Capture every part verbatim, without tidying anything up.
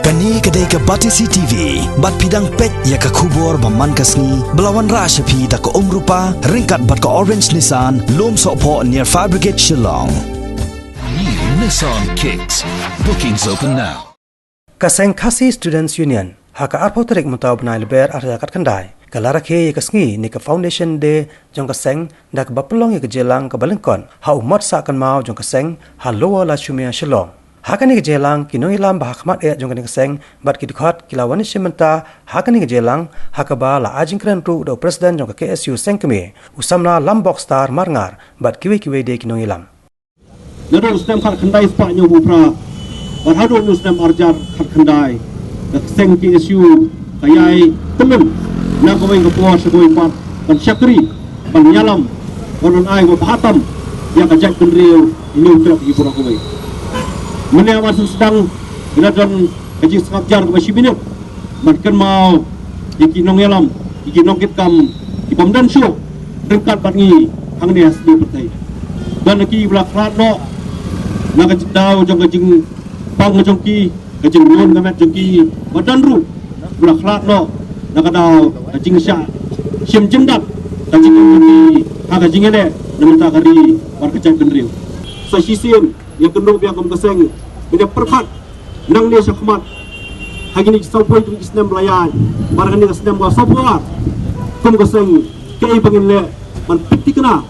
Kane ka dei ka Batesi T V, bad phi dang peit ïa ka khubor ba man ka sngi, ba la wanrah sha phi da ka Umrupa, ryngkat bad ka Orange Nissan, Lumsohphoh near Fire Brigade, Shillong. New Nissan Kicks. Bookings open now. Ka seng Khasi Students Union, ha ka arphew tarik mynta u bnai Lber arhajar khatkhyndai, ka la rakhe ïa ka sngi ne ka Foundation Day jong ka seng, da kaba pynlong ïa ka jingïalang kaba lyngkot ha u mot sah kynmaw jong ka seng ha Lower Lashiumia, Shillong. Ha kane ka jingïalang, ki nongïalam ba ha khmat eh jong kane ka seng bad ki dkhot ki la wan shim bynta ha kane ka jingïalang, ha kaba la ai jingkren ruh da u President jong ka K S U seng kmie, u samla Lambok Star Marngar, bad kiwei kiwei de ki nongïalam. Naduh u snem khatkhyndai spah hynñiewphew phra bad haduh u snem arhajar khatkhyndai, ka seng K S U ka ïai tymmen na kawei ka por sha kawei pat, ban shakri, ban ïalam, ban ai kaba bha tam ïa ka jaitbynriew, ïa u trep ïa baroh kawei. Mynne ban sdang, ngi la don ka jingsngap jar kaba shi minit ban kynmaw ïa ki nongïalam, ïa ki nongkitkam, ki bym don shuh ryngkat bad ngi hangne ha sdie pyrthei. Don ki ba la khlad noh na ka daw jong ka jingpang jong ki, ka jingrun ka met jong ki, bad don ruh ba la khlad noh na ka daw ka jingshah shim jingdat, ka jingim jong ki ha ka jingïaleh na bynta ka ri bad ka jaitbynriew. Sa shisien ïa kynduh biang kum ka seng, ba ïa pyrkhat nangne sha khmat, ha kine ki sawphew tylli ki snem ba la ïaid, bad ha kane ka snem ba sawphew ar, kum ka seng, kaei ba ngin leh ban pynthikna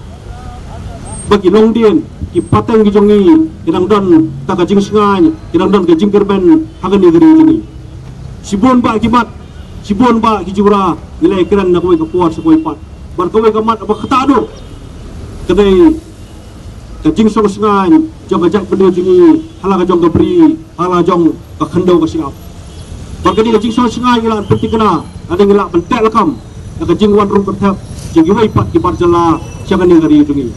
ba ki longdien, ki pateng ki jong ngi ki dang don tang ka jingshngaiñ, ki dang don ka jingkyrmen ha kane ka ri jong ngi. Shibun bah ki mat, shibun bah ki jubra ngi la ïakren na kawei ka por sha kawei pat, bad kawei ka mat ba kata duh ka dei ka jingshong shngaiñ jong ka jaitbynriew jong ngi ha la ka jong ka bri, ha la jong ka khyndew ka shyiap. Bad ka dei ka jingshong shngaiñ ngi lah ban pynthikna, ka dei ngi lah ban teh lakam ïa ka jingwan rung kyrthep jong kiwei pat ki bar jylla sha kane ka ri jong ngi.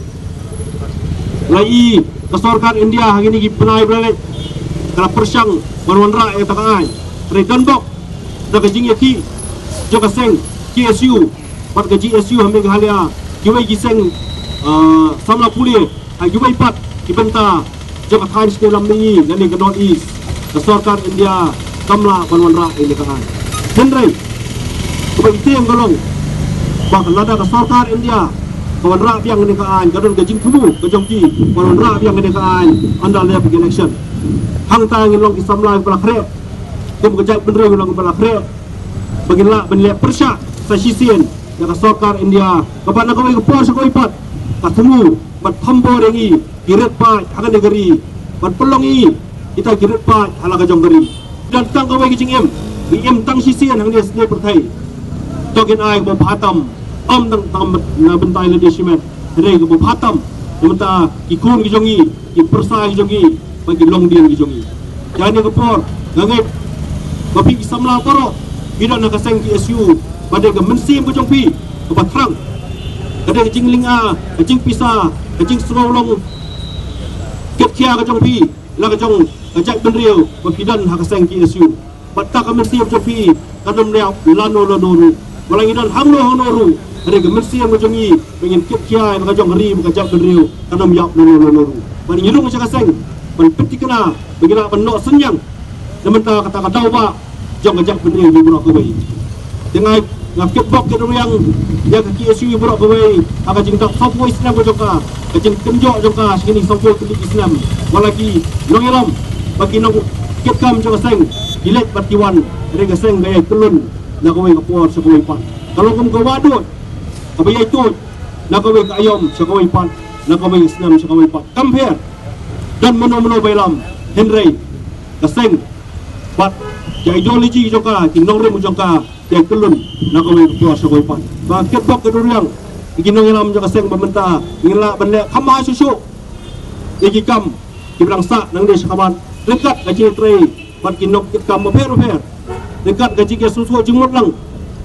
La i ka sorkar India ha kine ki bnai ba la leit ka la pyrshang ban wanrah ïa kata ka aiñ. Hynrei don bok da ka jingïakhih jong ka seng K S U bad ka G S U ha Meghalaya, kiwei ki seng, ah, samla pule ha kiwei pat ki bynta jong ka thaiñ shnong lam mihngi lane ka North East, ka sorkar India kam lah ban wanrah ïa kane ka aiñ. Hynrei kaba itynnad ka long ba lada ka sorkar India ka wanrah biang ïa kane ka aiñ, ka don ka jingthmu ka jong ki ban wanrah biang ïa kane ka aiñ ynda leh bad ka election. Hangta ngin long ki samla kiba la khreh, kum ka jaitbynriew ngin long kiba la khreh, ba ngin lah ban leh pyrshah sa shisien ïa ka sorkar India, kaba na kawei ka por sha kawei pat ka thmu ban thombor ïa ngi ki rit paid ha kane ka ri, ban pynlong ïa ngi kita ki rit paid ha la ka jong ka ri. Don tang kawei ka jingim, ngi im tang shisien hangne ha sdie pyrthei. To ngin ai kaba bha tam, ym tang tang na bynta ïa lade shimet, hynrei kaba bha tam na bynta ki khun ki jong ngi, ki pyrsa ki jong ngi, bad ki longdien ki jong ngi. Ïa kane ka por nga ngeit ba phi ki samla baroh phi don ha ka seng K S U, ba dei ka mynsiem ka jong phi kaba thrang, ka dei ka jinglynga, ka jingpisa, ka jingsngew long kit khia ka jong phi la ka jong ka jaitbynriew ba phi don ha ka seng K S U. Bad ta ka mynsiem jong phi kan ym ïap lano lano ruh. Wat la ngi don hangno hangno ruh, hynrei ka mynsiem ka jong ngi ba ngin kit khia ïa la ka jong ka ri bad ka jaitbynriew kan ym ïap lano lano ruh. Bad ngi rung sha ka seng ban pynthikna ba ngi lah ban noh synñiang na bynta kata ka daw ba jong ka jaitbynriew jong baroh kawei. Te nga, nga kit bok kit rwiang ïa ka K S U baroh kawei ha ka jingdap sawphew snem ka jong ka, ka jingkynjoh jong ka sha kine sawphew tylli ki snem. Wat la ki nongïalam bad ki nongkitkam jong ka seng ki leit bad ki wan, hynrei ka seng ka ïai kyllon na kawei ka por sha kawei pat. Ka long kum ka wah dud kaba ïai tuid na kawei ka aïom sha kawei pat, na kawei ka snem sha kawei pat. Kam pher don mano mano ba ïalam, hynrei ka seng bad ki ideology jong ka, ki nongrim jong ka, ki ïai kyllon na kawei ka por sha kawei pat. Ba kit bok kit rwiang ïa ki nongïalam jong ka seng ba mynta ngin lah ban leh kham bha shuh shuh ïa ki kam kiba dang sah nangne sha khmat ryngkat ka jingtrei bad ki nongkitkam bapher bapher, ryngkat ka jingïasngewthuh jingmut lang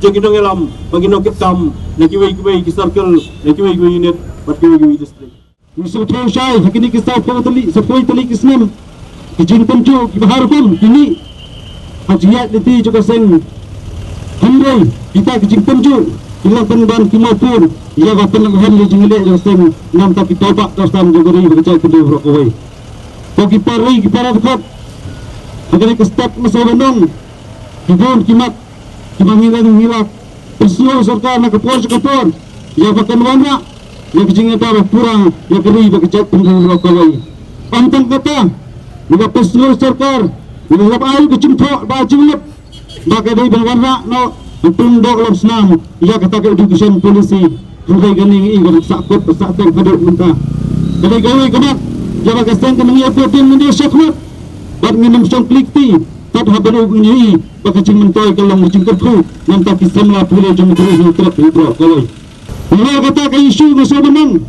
jong ki nongïalam bad ki nongkitkam na kiwei kiwei ki circle, na kiwei kiwei unit bad kiwei kiwei district. Ngi sngewthuh shai ha kine ki sawphew tylli, sawphew tylli ki snem, ki jingpynjuh kiba har kum kine ha jingïaid lynti jong ka seng. Hynrei kita ki jingpynjuh ki la pynban ki mawpun ïa ka pynlong ïa ka jingleh jong ka seng, namar ki tawbah tawsam jong ka ri bad ka jaitbynriew baroh kawei. To ki para ri, ki para dkhot, Ha kane ka step nga sa wan ong, ki bun ki mat kiba ngi la, ngi la pynsngew sorkar na ka por sha ka por ïa ba kan wanrah ïa ka jingïada ba pura ïa ka ri bad ka jaitbynriew baroh kawei. Ym tang kata, ngi la pynsngew sorkar, ngi la ai ka jingthoh ba jinglep ba ka dei ban wanrah noh ban pyndoh lam snam ïa kata ka education policy. Hynrei kane ngi i ka sahkut ka sahteng haduh mynta. Ka dei kawei ka mat ïa ba ka seng ka nang ïa pyntin mynta shakhmat bad ngin ym shong klik ti. Tad haba ngi i ba ka jingmyntoi ka long ka jingkyrkhu na bynta ki samla pule jong ka ri hi trep hi baroh kawei. Nalor kata ka issue nga sngewbha ban ong,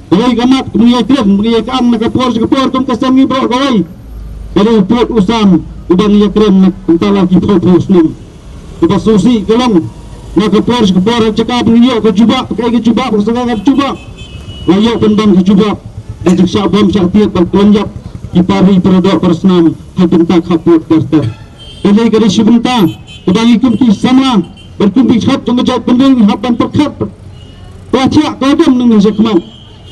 kawei ka mat kaba ngi ïakren, ba ngi ïakren na ka por sha ka por kum ka seng ngi baroh kawei, ka dei u pud u sam uba ngi ïakren na ka bynta la ki phew phew snem. Kaba sngewsih ka long, na ka por sha ka por ha jaka ba ngi ïoh ka jubab, ka, ka jubab, ka sngewsih ka jubab, la ïoh pynban ka jubab da jingshah bom shah tied bad khlem ïap ki para ri para doh para snam ha bynta ka pud ka ter. Ka dei, ka dei shi bynta kaba ngi kum ki samla bad kum ki khap jong ka jaitbynriew ngi hap ban pyrkhat, pyrkhat ka dei nang nang shakhmat.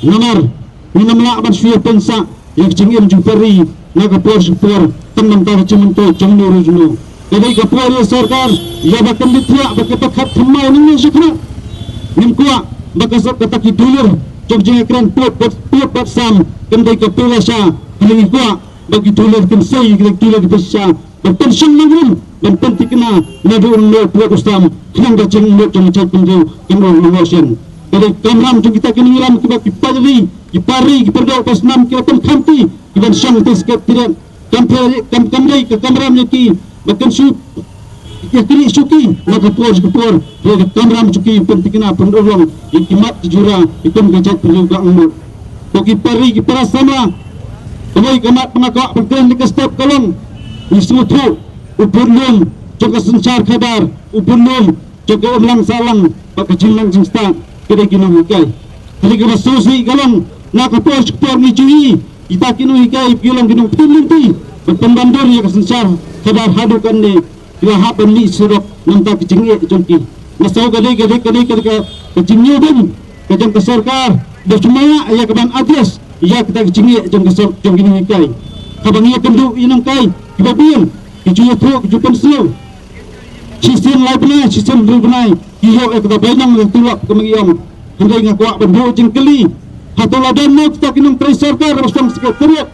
Namar ngim lah ban shu ïa pynsah ïa ka jingim jong ka ri na ka por sha ka por tang namar ka jingmyntoi jong no ruh jong no. Ka dei ka por ïa sorkar ïa ba kan thiah bad ka pyrkhat thymmai nang nang shakhmat. Ngim kwah ba ka sop kata ki dulir jong jingïakren pud bad, pud bad sam kan dei ka pyrshah. Ngi kwah ba ki dulir kan sei, ki dulir ki pyrshah ban pynshong nongrim, ban pynthikna naduh u nongmihkhmat u sam khnang ba jingmut jong ka jaitbynriew kan ym long shen. Ka dei ka kamram jong kita ki nongïalam kiba ki paidbah, ki para ri, ki para doh para snam, kiba pynkham ti, kiban shong ti skep ti ren. Kam pher, kam, kam dei ka kamram ïa ki ba kan shu ïa ki shuki na ka por sha ka por. Ïa ka kamram shuki pynthikna pynurlong ïa ki mat ki jura ïa kum ka jaitbynriew ka angmut. Ko ki para ri ki para samla, kawei ka mat ba nga kwah ban kren ha ka step ka long, ngi sngewthuh u bun lum jong ka synshar khadar, u bun lum jong ka imlang sahlang bad ka jinglang jingstad ka dei ki nonghikai. Hynrei kaba sngewsih ka long, na ka por sha ka por ngi ju i kita ki nonghikai ki long ki nongpynlynti ban pynban dur ïa ka synshar khadar haduh katne. Ki la hap ban mih surok na bynta ka jingeh jong ki. Nga sngew ka dei, ka dei, ka dei, ka dei ka, ka jingïohi ka jong ka sorkar ba shu maya ïa ka ban address ïa kata ka jingeh jong ka sor-, jong ki nonghikai. Haba ngi ïakynduh ïa nonghikai kiba biang, ki ju ïathuh, ki ju pynsngew. Shisien lai bnai, shisien hynriew bnai ki ïoh ïa kata bainong ïa ka tulop kaba ngi ong. Hynrei nga kwah ban buh jingkylli, hato la don mo kita ki nongtrei sorkar ba shong Secretariat?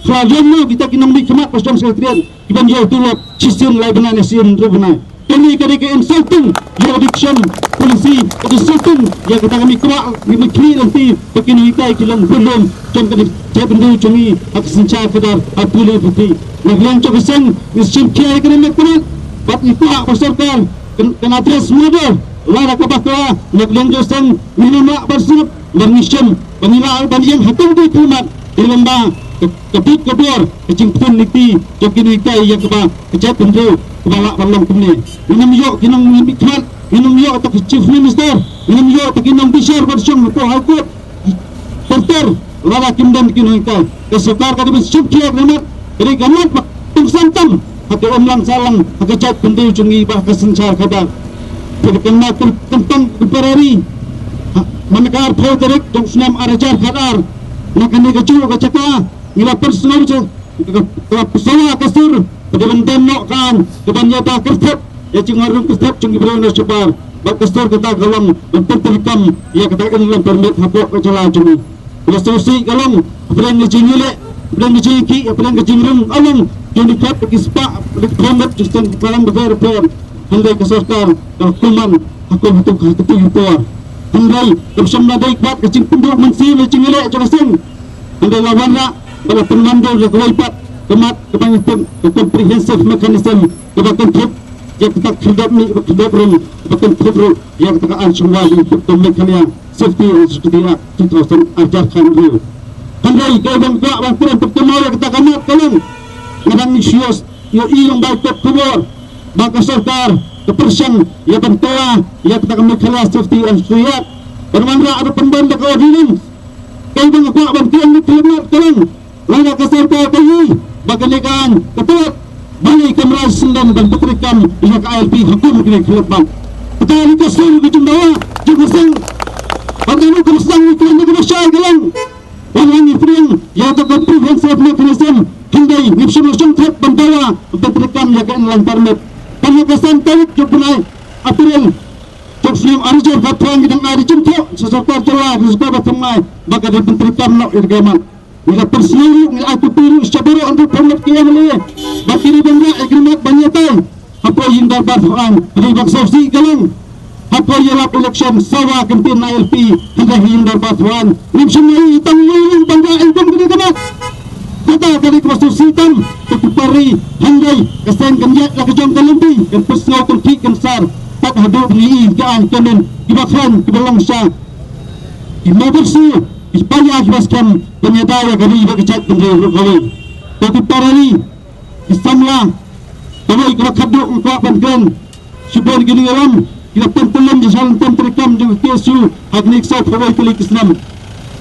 Hynrei lem noh kita ki nongmihkhmat ba shong Secretariat kiban ïoh tulop shisien lai bnai ne shisien hynriew bnai. Kane ka dei ka insulting ïa ka education policy, ka dei insulting ïa kata ka mihkhmat, ka mihkhmat lynti ba ki nonghikai ki long bun lum jong ka jaitbynriew jong ngi ha ka synshar khadar ha pule puthi. Na ka liang jong ka seng ngi shim khia ïa kane ka mat bad ngi kwah ba sorkar kan, kan address mada lada ka bakla. Na ka liang jong ka seng ngim lah ban sngap, ngi shim ba ngi lah ban ïeng ha kawei ka mat. Dei lyngba ka, ka bit ka bor ka jingpynlynti jong ki nonghikai ïa kaba ka jaitbynriew kaba lah ban long kumne. Ngim ïoh ki nongmihkhmat, ngim ïoh ta ki Chief Minister, ngim ïoh ta ki nongbishar ban shong hapoh High Court. Ter ter lada kim don ki nonghikai. Ka sorkar ka dei ban shim khia ka mat, ka dei ka mat ba tyngsan tam ha ka imlang sahlang ha ka jaitbynriew jong ngi bad ha ka synshar khadar. Ka dei ka mat kan, kan tang temporary. Ha, man ka arphew tarik jong u snem ar hajar khatar, na kane kajuh ka jaka ngi la pynsngew jong ka, ka, ka sala ka sur ba dei ban don noh ka aiñ kaban ïada kyrthep ïa jingmut kyrthep jong ki briew na shipor. Bad ka sur kata ka long ban pyntreikam ïa kata ka imlang permit hapoh ka jylla jong ngi. Ka sngewsih ka long, hapdeng ka jingïaleh, hapdeng ka jingïakhih, hapdeng ka jingrung, ka long jong ki khynnah ki spah, ki khynnah ki seng ki palang bapher bapher. Hynrei ka sorkar ka la kumne ha kum ha tu ha tu ki por. Hynrei kam shym la dei bad ka jingpynduh mynsiem ïa ka jingïaleh jong ka seng. Hynrei la wanrah ba la pynmyndur ïa kawei pat ka mat kaba ngi tip ka comprehensive mechanism kaba kynthup ïa kata ka khyrdop mih bad khyrdop rung, kaba kynthup ruh ïa kata ka aiñ shongwai jong ka Meghalaya Safety and Security Act two thousand, ar hajar khathynriew. Hynrei kaei ba nga kwah ban kren pat kumno ïa kata ka mat ka long, nga dang shu ïohi lyngba ki kot khubor ba ka sorkar ka pyrshang ïa ban kylla ïa kata ka Meghalaya Safety and Security Act ban wanrah da pynbna da ka ordinance. Kaei ba nga kwah ban kren ïa kane ka mat ka long, lada ka sorkar ka ïohi ba kane ka aiñ ka tlot, balei kam rai sngewdon ban pyntreikam ïa ka I L P ha kum kane ka tlot bad kata ka sur ka jingdawa jong ka seng. Bad ngi kum seng ngi kren ïa kane ka shai ka long, ba ngi pdiang ïa ka comprehensive mechanism. Dei ngim shym la shongthep ban dawa ban pyntreikam ïa ka inland permit. Tang ha ka san tarik jong u bnai April jong u snem ar hajar khatphra ngi dang ai da jingthoh sha sorkar jylla, ka sorkar ba thymmai ba ka dei ban pyntreikam noh ïa ka mat. Ngi la pynsngew ruh, ngi la ai copy ruh sha baroh hynriew phew ngut ki M L A ba ki dei ban rah ïa ka mat ban ïatai hapoh ïing dorbar thawaiñ. Ka dei ban sngewsih ka long hapoh ïalap election sawa kyntien na I L P hynrei ha ïing dorbar thawaiñ ngim shym la ïohi tang ïohi ban rah ïa ka mat. Kata ka dei kaba sngewsih tam. Ka tu pari hynrei ka seng kan ïaid la ka jong ka lynti, kan pynsngew kan khih kan sar. Tad haduh ba ngi ïohi ka aiñ ka mynnin kiba khlaiñ kiba long sha ki mawbyrsiew, ki paidbah kiba skhem ban ïada ïa ka ri bad ka jaitbynriew ruh kawei. Ka tu pari ki samla kawei kaba khatduh ngi kwah ban kren shibun ki nongïalam ki la pyntyllun ïa ka sha lyntem treikam jong ka K S U ha kine ki saw phew wei tylli ki snem.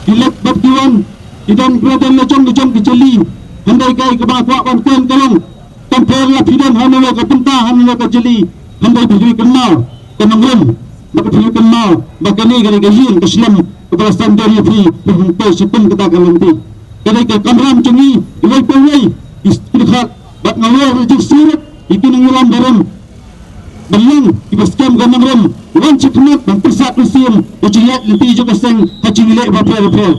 Ki leit bad ki wan, ki don kyrdan la jong la jong ki jali. Hynrei kaei kaba nga kwah ban kren ka long, kam pher la phi don hano ka bynta hano ka jali, hynrei phi ju kynmaw ka nongrim, ba ka phi ju kynmaw ba kane ka dei ka ïing ka shlem kaba la sdang ïa phi, phi hynrei shitom kata ka lynti. Ka dei ka kamram jong ngi iwei pa iwei, ki dkhot, bad nga wer la jingsngewrit ïa ki nongïalam barim ban long kiba skhem ka nongrim, wan sha khmat ban pyrsad mynsiem ïa ka jingïaid lynti jong ka seng ha ki jingleh bapher bapher.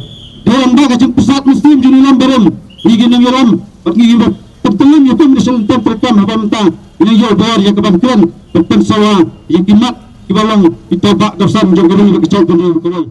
Dei tang ba ka jingpyrsad mynsiem jong ngi ïalam barim, ngi ki nongïalam bad ngi kiba pyntyllun ïa kum ki sha lyntem treikam haba mynta ngi ïoh bor ïa ka ban kren ban pynsawa ïa ki mat kiba long ki tobak dorsan jong ka ri bad ka jaitbynriew kawei.